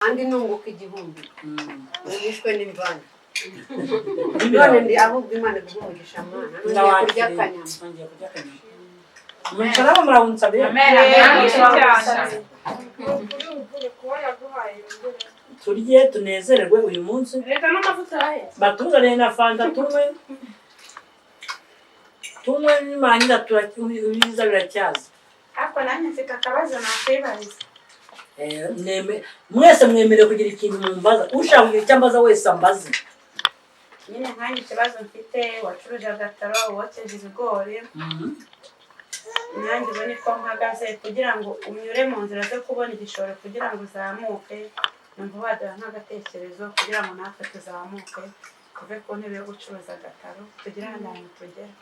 Kandi nunguka 1000 wishwe n'imvano. None ndi ahubwo Imana iguhe umugisha, mwana. Nongeye kurya akanyama. Nongeye kurya akanyama. Mwicaramo, murawunsabira. Ukuri kuba yaguhaye yongere. Turye tunezererwe uyu munsi. Reka n'amavuta arahetse. Batuzaniye na Fanta, tunywe tunywe, nibarangiza ibiza biracyaza. Ariko nanjye mfite akabazo nakwibariza. Mwese mwemerewe kugira ikintu mumbaza. Ushaka kugira icyo ambaza wese ambaze. Nyine nkanjye ikibazo mfite, wacuruje agataro, wokeje ibigori, nanjye ubone ko mpagaze kugira ngo unyure mu nzira zo kubona igishoro kugira ngo uzamuke, numva waduha nk'agatekerezo kugira ngo natwe tuzamuke, tuve ku ntebe yo gucuruza agataro, tugire ahandi hantu tugera.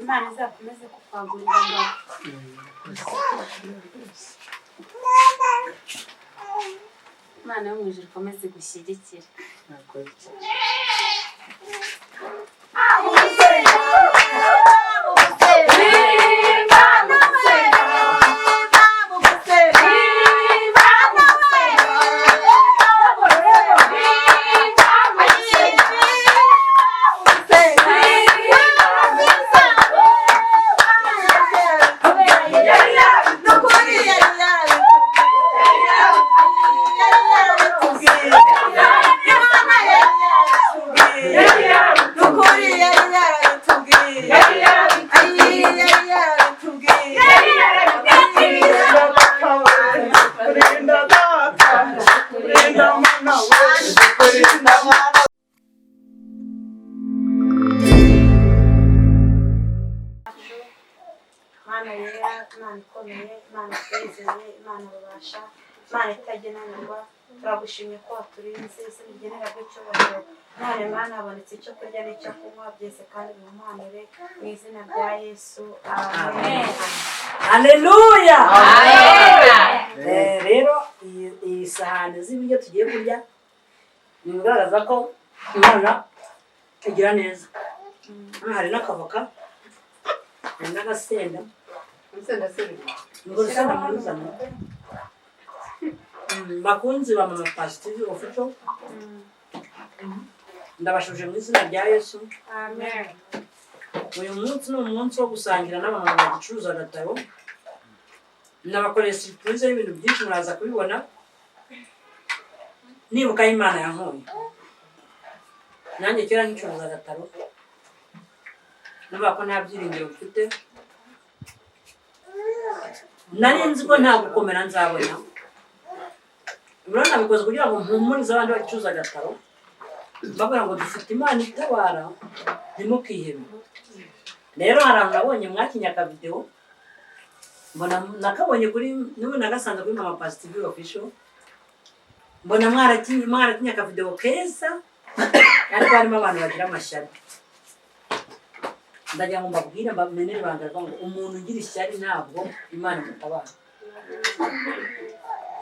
Imana izakomeze kukwagurira imbago. Imana yo mu ijuru ikomeze igushyigikire. Kurinda data, kurinda mwana we, kurinda mwana. Mana yera, Imana ikomeye, Imana twizeye, Imana rubasha, Imana itagenanirwa, turagushimye ko waturinze. Izina rigenera icyubahiro. None Mana, habonetse icyo kurya n'icyo kunywa byose, kandi bihumanure mu izina rya Yesu, amen. Haleluya! Rero iyi sahani z'ibiryo tugiye kurya ni ibigaragaza ko Imana igira neza. Hano hari n'akavoka, hari n'agasenda. Urusenda se ruri? Ngo urusenda muruzane. Bakunzi ba Mama Pasi TV Official, ndabashuje mu izina rya Yesu. Amen. Uyu munsi ni umunsi wo gusangira n'abamama bagicuruza agataro. Nabakoreye surprise y'ibintu byinshi, muraza kubibona. Nibuka aho Imana yankuye, nanjye kera nkicuruza agataro, numva ko nta byiringiro mfite, nari nzi ko nta gukomera nzabona. Urabona, nabikoze kugira ngo mpumurize abandi bagicuruza agataro, mbabwira ngo dufite Imana itabara, ntimukihebe. Rero hari ahantu nabonye mwakinye akavidewo, mbona nakabonye kuri n'ubu nagasanze kuri Mama Pasi TV Official, mbona mwarakinye akavidewo keza, ariko harimo abantu bagira amashyari. Ndagira ngo mbabwire, mbamenere ibanga rivuga ngo umuntu ugira ishyari ntabwo Imana imutabara.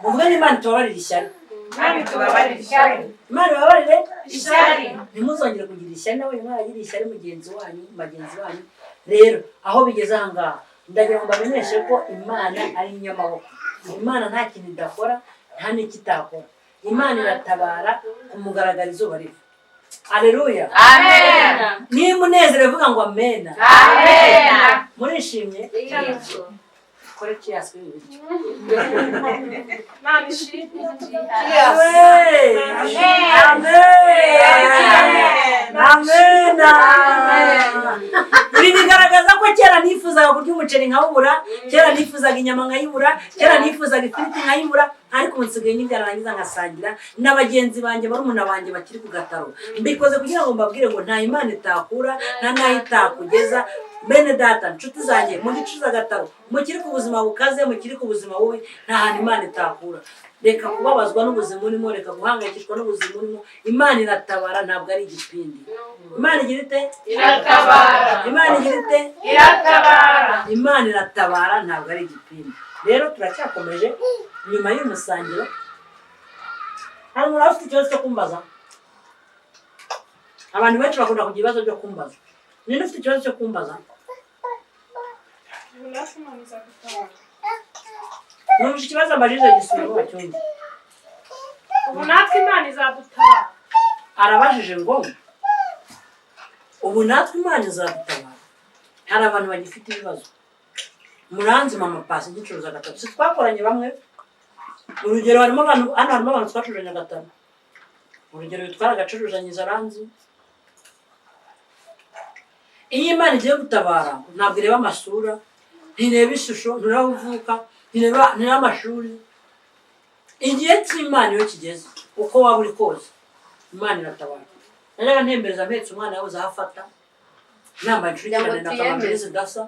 Muvuge ngo Imana itubabarire ishyari. Imana itubabarire ishyari. Imana ibabarire Ishyari. Ntimuzongere kugira ishyari. Nawe mwaragira ishyari mugenzi wanyu, bagenzi banyu. Rero aho bigeze aha ngaha, ndagira ngo mbamenyeshe ko Imana ari inyamaboko. Imana nta kintu idakora, nta n'icyo itakora. Imana iratabara ku mugaragaro izuba riva. Aleluya! Niba unezerewe vuga ngo amena. Murishimye? Kore cheers kuri ibi biryo. Imana ishimwe. Hey! Amen! Amen! Ibi bigaragaza ko kera nifuzaga kurya umuceri nkawubura, kera nifuzaga inyama nkayibura, kera nifuzaga ifiriti nkayibura, ariko ubu nsigaye nyirya, narangiza ngasangira na bagenzi banjye, barumuna banjye bakiri ku gataro. Mbikoze kugira ngo mbabwire ngo nta Imana itakura, nta n'aho itakugeza. Bene data, nshuti zanjye mugicuza agataro, mukiri ku buzima bukaze, mukiri ku buzima bubi, nta hantu Imana itakura. Reka kubabazwa n'ubuzima urimo, reka guhangayikishwa n'ubuzima urimo. Imana iratabara, ntabwo ari igipindi. Imana igira ite? Iratabara. Imana igira ite? Iratabara. Imana iratabara, ntabwo ari igipindi. Rero turacyakomeje nyuma y'umusangiro. Hari umuntu ufite ikibazo cyo kumbaza? Abantu benshi bakunda kugira ibibazo byo kumbaza. Ninde ufite ikibazo cyo kumbaza? Ubu natwe Imana izadutabara. Numvise ikibazo ambajije, gisubira bacyumve. Ubu natwe Imana izadutabara. Arabajije ngo ubu natwe Imana izadutabara. Hari abantu bagifite ibibazo. Muranzi mama Pasi gicuruza gatatu, si twakoranye bamwe? Urugero, harimo abantu hano, harimo abantu twacuruzanya gatanu. Urugero, witwara agacuruzanyiza aranzi. Iyo Imana igiye gutabara, ntabwo ireba amasura, ntireba ishusho, ntireba aho uvuka, ntireba amashuri. Igihe cy'Imana iyo kigeze, uko waba uri kose, Imana iratabara. Najyaga ntembereza mpetse umwana, yabuze aho afata, nambaye incurikirane na kamambiri zidasa.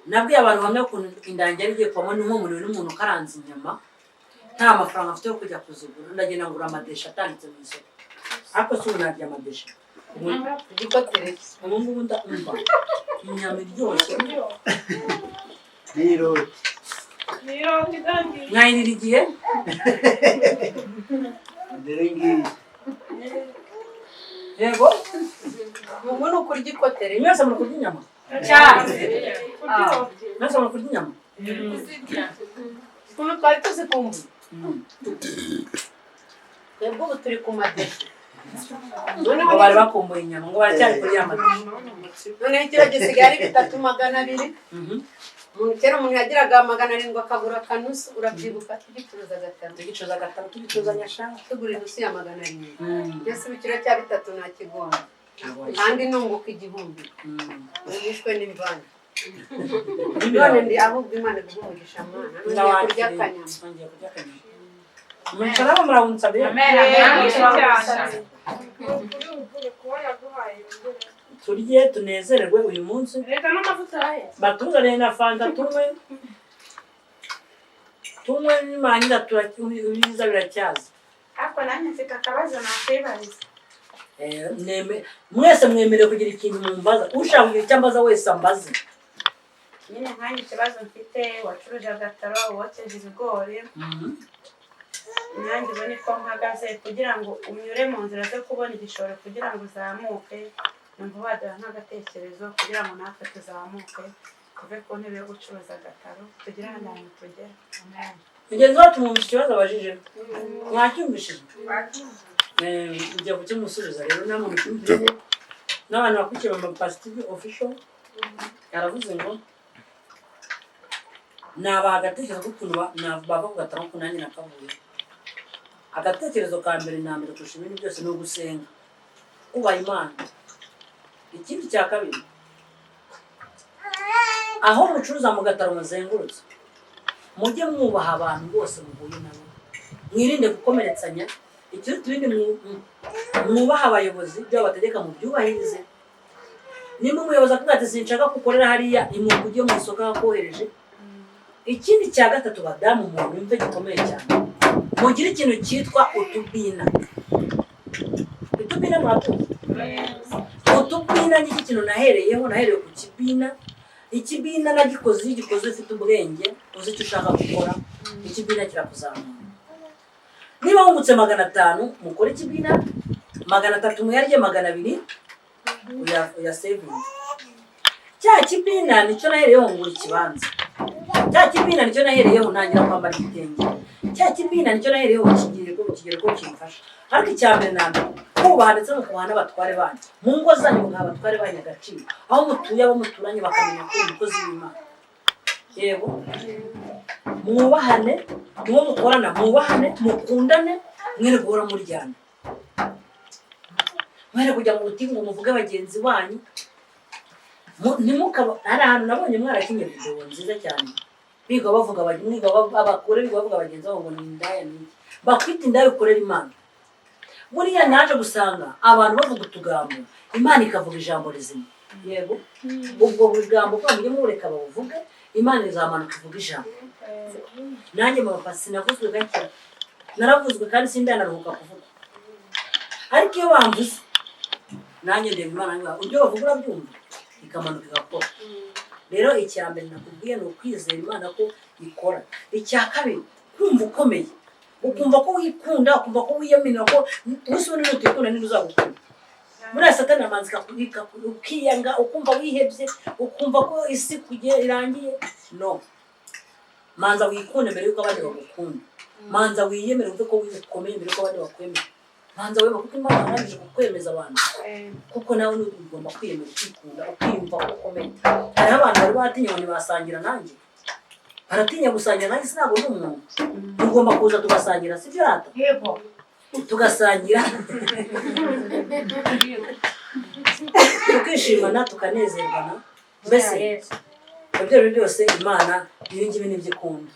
Nabwiye abantu bamwe ukuntu indangi yari igiye kubamo n'umuriro n'umuntu ukaranze inyama, nta mafaranga afite yo kujya kuzigura. Ndagenda ngura amadesha atanditse mu isoko. Ariko si ubu narya amadesha ubu? Igikoteretse. Ubu ngubu ndumva inyama iryoshye. N'iroti. Niroti idangiye. Mwayirira igihe. Dore ngiyi. Yego. Ubu ni ukurya ikotere. Mwese muri kurya inyama? Cyane. Mwese muri kurya inyama? Ukuntu twari tuzikumbuye. Twebwe ubu turi ku madeshe. Ngo bari bakumbuye inyama, ngo baracyari kurya amadesha. Noneho ikiro gisigaye ari 3200. Umuntu kera, umuntu yagiraga 700 akagura akanusu. Urabyibuka tugicuruza gatanu? Tugicuza gatanu, tugicuza nyashanga. Tugura inusu ya 700. Mbese ubu ikiro cya bitatu ntakigomba kandi nunguka 1000. Ubu bishwe n'imvange. None ndi ahubwo Imana iguhe umugisha mwana, nongeye kurya akanyama. Nongeye kurya akanyama. Mwicara murawunsabira. Ukuri uvuge kuba yaguhaye yongere. Turye tunezererwe uyu munsi. Reka n'amavuta araheze. Batuzaniye na fanta, tunywe tunywe, nibarangiza ibiza biracyaza. Ariko nanjye mfite akabazo nakwibariza. Mwese mwemerewe kugira ikintu mumbaza. Ushaka kugira icyo ambaza wese ambaze. Nyine nkanjye ikibazo mfite, wacuruje agataro, wokeje ibigori, nanjye ubone ko mpagaze kugira ngo unyure mu nzira zo kubona igishoro kugira ngo uzamuke, numva waduha nk'agatekerezo kugira ngo natwe tuzamuke, tuve ku ntebe yo gucuruza agataro, tugere ahandi hantu tugera. Mugenzi wacu mwumvise ikibazo abajije? Mwacyumvishije? Ngiye kukimusubiza rero, namwe mucyumvise n'abantu bakurikiye Mama Pasi TV Official. Yaravuze ngo nabaha agatekerezo k'ukuntu bava ku gataro, ko nanjye nakavuye. Agatekerezo ka mbere na mbere kurusha ibindi byose ni ugusenga, kubaha Imana. Ikindi cya kabiri, aho mucuruza mu gataro muzengurutse, mujye mwubaha abantu bose muhuye nabo, mwirinde gukomeretsanya. Ikiruta ibindi, mwubahe abayobozi, ibyo babategeka mubyubahirize. Nimba umuyobozi akubwira ati sinshaka ko ukorera hariya, imuka ujye mu isoko akohereje. Ikindi cya gatatu, badamu, umuntu yumve gikomeye cyane, mugire ikintu cyitwa utubina. Utubina muratuzi? Utubina ni iki kintu nahereyeho? Nahereye ku kibina. Ikibina nagikoze, iyo ugikoze ufite ubwenge, uzi icyo ushaka gukora, ikibina kirakuzamura. Niba wungutse 500, mukore ikibina, 300 muyarye, 200 uyasevinge. Cya kibina nicyo nahereyeho ngura ikibanza. Cya kibina nicyo nahereyeho ntangira kwambara igitenge. Cya kibina nicyo nahereyeho kigere ko kimfasha. Ariko icya mbere na mbere, kubaha, ndetse no kubaha n'abatware banyu mu ngo zanyu, mugaha abatware banyu agaciro, aho mutuye, abo muturanye bakamenya ko uri umukozi w'Imana. Yego, mwubahane muwo mukorana, mwubahane, mukundane, mwere guhora muryana, mwere kujya mu butingo ngo muvuge bagenzi banyu. Ntimukaba. Hari ahantu nabonye mwarakinye video nziza cyane, biga bavuga mwiga abakure biga bavuga bagenzi babo ngo ni indaya. Ni iki bakwita indaya? Ukorera Imana. Buriya naje gusanga abantu bavuga utugambo, Imana ikavuga ijambo rizima. Yego, ubwo bugambo bwa mujye mubureka babuvuge, Imana izamanuka ivuga ijambo. Nanjye mama Pasi sinavuzwe gake, naravuzwe kandi sindanaruhuka kuvuga. Ariko iyo bamvuze, nanjye ndeba Imana nkavuga, ibyo bavuga urabyumva, ikamanuka igakora. Rero icya mbere nakubwiye ni ukwizera Imana ko ikora. Icya kabiri, kumva ukomeye. Ukumva ko wikunda, ukumva ko wiyamina, ko umunsi ubona nutikunda ninde uzagukunda? Buriya Satani aramanza ukiyanga, ukumva wihebye, ukumva ko isi kugera irangiye. No, manza wikunde mbere yuko abandi bagukunda. Manza wiyemere, wumve ko ukomeye mbere yuko abandi bakwemera. Manza wemere, kuko Imana yarangije kukwemeza abantu, kuko nawe ugomba kwiyemera, ukikunda, ukiyumva ko ukomeye. Hariho abantu bari batinya ngo ntibasangira nanjye, baratinya gusangira nanjye. Sinabona umuntu, tugomba kuza tugasangira, sibyo rata? Yego. Tugasangira, tukishimana, tukanezerwana. Mbese ibyo ari byo byose, Imana ibi ngibi nibyo ikunda.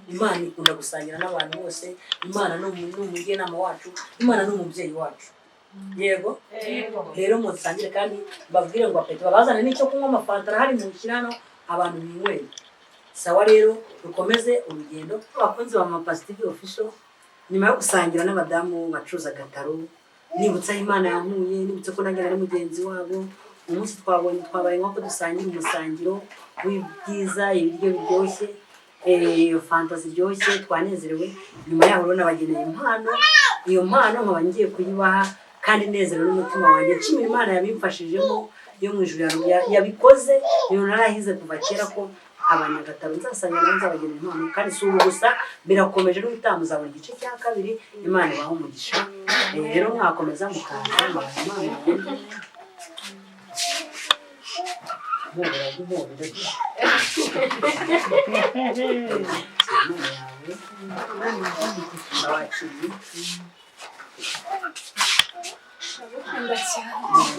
Imana ikunda gusangira n'abantu bose. Imana ni umujyanama wacu, Imana ni umubyeyi wacu. Yego. Rero musangire, kandi mbabwire ngo appétit, babazane n'icyo kunywa, amafanta arahari, mushyire hano abantu binywere. Sawa rero, dukomeze urugendo. Abakunzi ba Mama Pasi TV Official, nyuma yo gusangira n'abadamu bacuruza agataro, nibutse aho Imana yankuye, nibutse ko nanjye nari mugenzi wabo. Umunsi twabonye twabaye nk'uko dusangira umusangiro w'ibyiza, ibiryo biryoshye, fanta ziryoshye, twanezerewe. Nyuma yaho rero nabageneye impano. Iyo mpano nkaba ngiye kuyibaha kandi nezerewe n'umutima wanjye, nshimira Imana yabimfashijemo yo mu ijuru yabikoze. Iyo narahize kuva kera ko Abanyagataro nzasangira nabo, nzabagenera impano. Kandi si ubu gusa, birakomeje, n'ubutaha muzabona igice cya kabiri. Imana ibahe umugisha. Rero mwakomeza mukaza mubaha impano. Guhobera, guhobera. Impano yawe ndawakiriye. Ndagukunda cyane.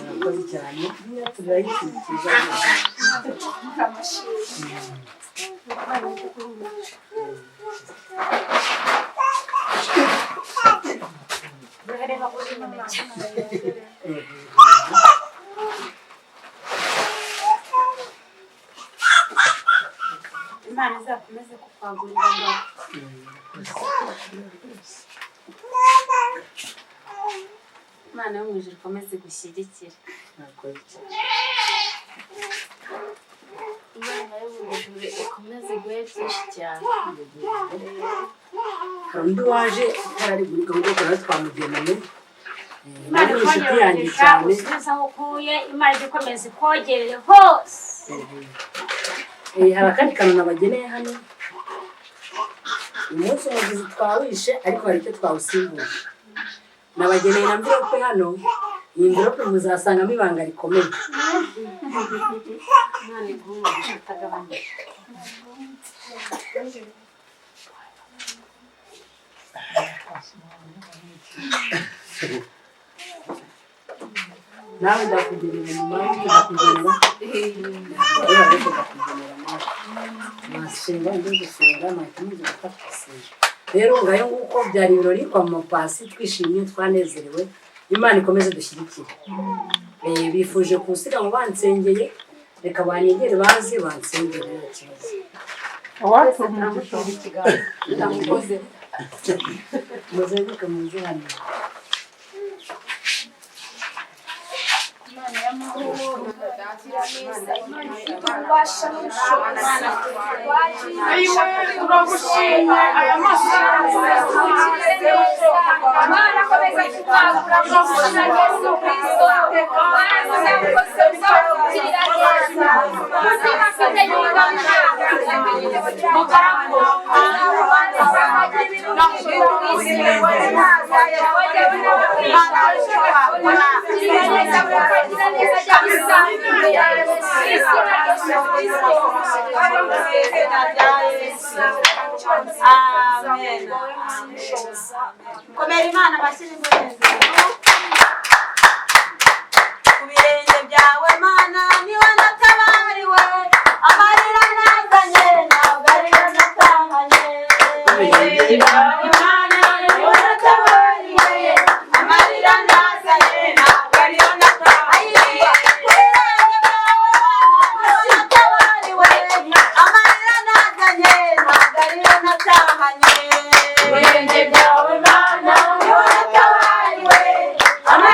Murakoze cyane, turayikurikiza. Amashimwe. Hariho imineke. Imana izakomeze kukwagurira ingabo. Imana yo mu ijuru ikomeze igushyigikire. Murakoze cyane. Imana yo mu ijuru ikomeze iguhe byinshi cyane. Hari undi waje utarari muri gahunda yo kurara, twamugeneye. Imana Nawe ni inshuti ikongere yanjye umugisha, cyane. usubize aho ukuye. Imana ijye ikomeza ikogerere hose. Hari akandi kantu nabageneye hano. Uyu munsi umugizi twawishe, ariko hari icyo twawusimbuje. Nabageneye na envelope hano. Iyi envelope muzasangamo ibanga rikomeye. Imana iguhe umugisha utagabanyije. Nawe ndakugenera nyuma, ndakugenera, ariko ndakugenera nawe mwasenga, ndi gusenga mwahita muza gufata gusenga. Rero ngayo nguko, byari ibirori kwa Mama Pasi, twishimye, twanezerewe. Imana ikomeze dushyigikire. Bifuje kusiga ngo bansengeye, reka banyegere baze bansengere, nta kibazo. Uwacu umugisha. Turamutunga ikiganza tutamukozeho. Muzenguke muze hano. Imana y'amahoro, neza, Imana ifite ububasha n'ubushobozi. Ayiwe, turagushimye aya maso. Imana akomeza kutwagura mu izina rya Yesu Kristo. Imana izamukoze, izamugirira neza. Ubuzima afite yungana. Mugaragu, Amen. Komera Imana amashyi n'umunezero. Ku birenge byawe Mana niwe natabariwe, amarira nazanye ntabwo ariyo natahanye. Ku birenge byawe Mana niwe natabariwe, amarira nazanye ntabwo ariyo natahanye. Ku birenge byawe Mana niwe natabariwe, amarira nazanye ntabwo ariyo natahanye. Ku birenge byawe Mana niwe natabariwe, amarira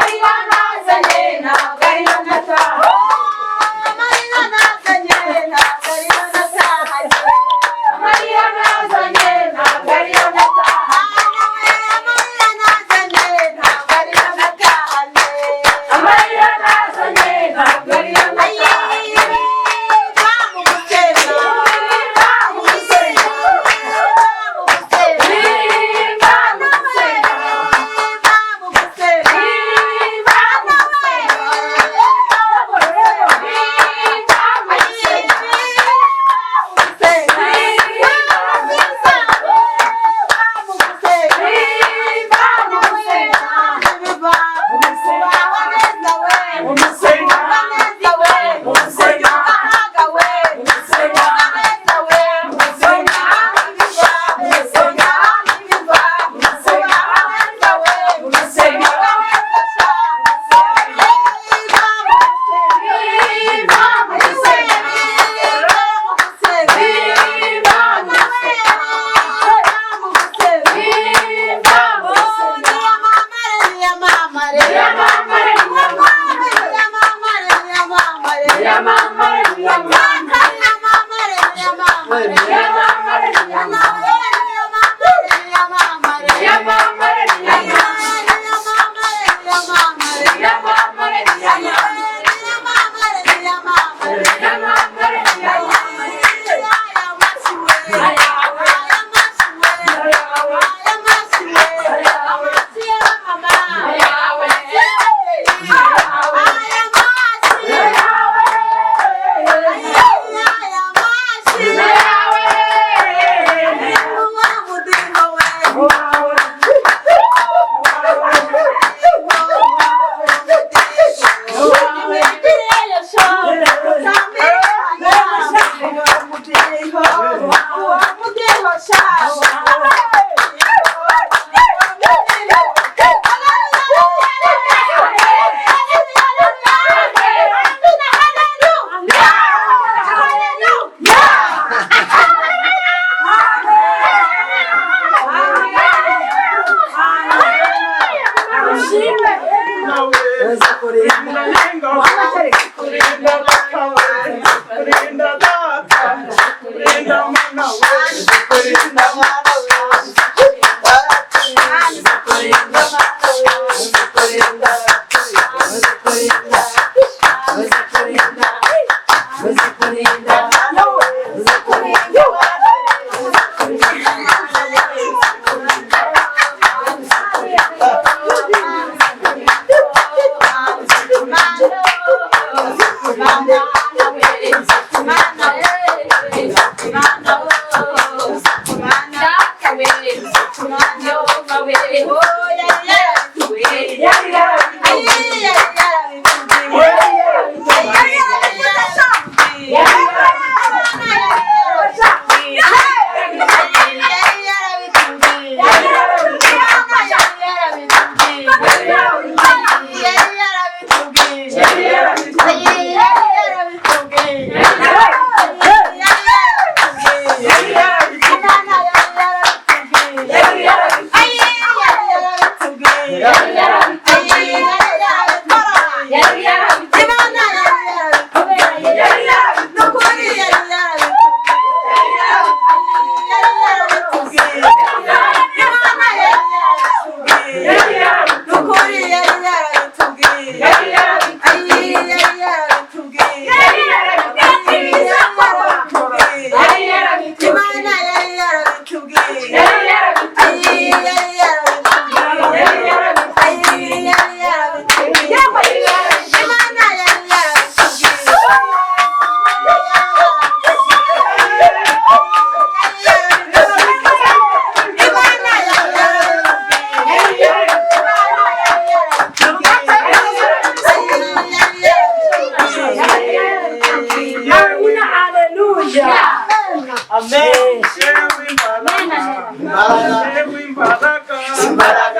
Amen. Imbaraga.